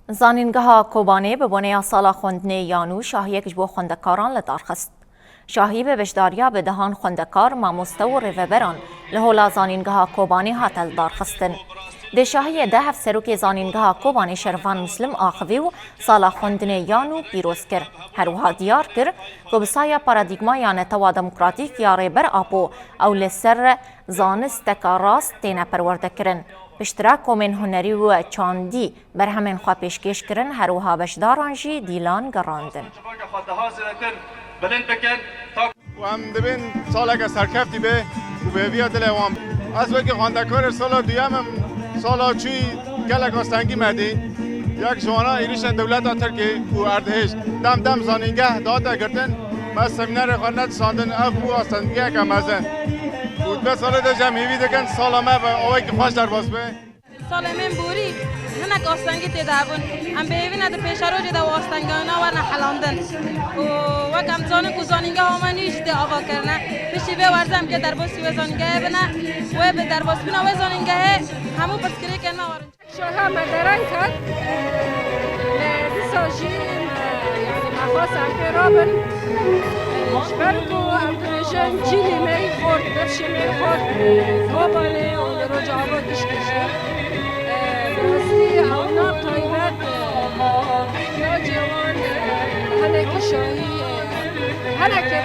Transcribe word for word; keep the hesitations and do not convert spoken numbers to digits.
Zanîngeha Kobanê bi boneya sala xwendinê ya nû şahiyek ji bo xwendekaran li dar xist. Şahî bi beşdariya bi dehan xwendekar, mamoste û rêveberan li hola Zanîngeha Kobanê hate lidarxistin. Di şahiyê de Hevserokê Zanîngeha Kobanê Şervan Muslim axivî û sala xwendinê ya nû pîroz kir. Her wiha diyar kir ku bi saya paradîgmaya netewa demokratîk ya Rêber Apo ew li ser zanisteka rast têne perwerdekirin. Piştre komên hunerî û çandî berhemên xwe pêşkêş kirin, her wiha beşdaran jî dîlan gerandin. Xwe daha zêdetir bilind bikin. Ta û em dibên saleke serkeftî be û bi hêviya dilê wan. Ez wekî xwendekarê sala duyem im, sala çûyî gelek astengî me dî. Yek ji wana êrîşên dewleta Tirkê û erdhêj. Dem dem zanîngeh dihate girtin, me semînerê xwe nedisandin, ev bû astengiyeke mezin. Û di vê salê de jî em hêvî dikin sala me bi awayekî xweş derbas be. Salê me borî hinek astengî tê de hebûn. Em bi hêvî ne di pêşerojê de û astengiyana werne helandin. Û wek em dizanin ku zanîngeha me nû jî tê avakirine. Piştî vê werze em kê derbasî wê zanîngehê bine. Wê bi derbasbûna wê zanîngehê hemû pirsgirêkên me werin. Şaha me dereng ket, e, me dîsa jî me, yanî me xwest em pê rabin. E, ji ber ku em dibêjin cîlî me yî xort, berşê me yî xort, e, Kobanê û li Rojava gişkî jî. E, bi rastî ew nav taybet, e, ya cêwan, e, hinekî şahî, e, hinekê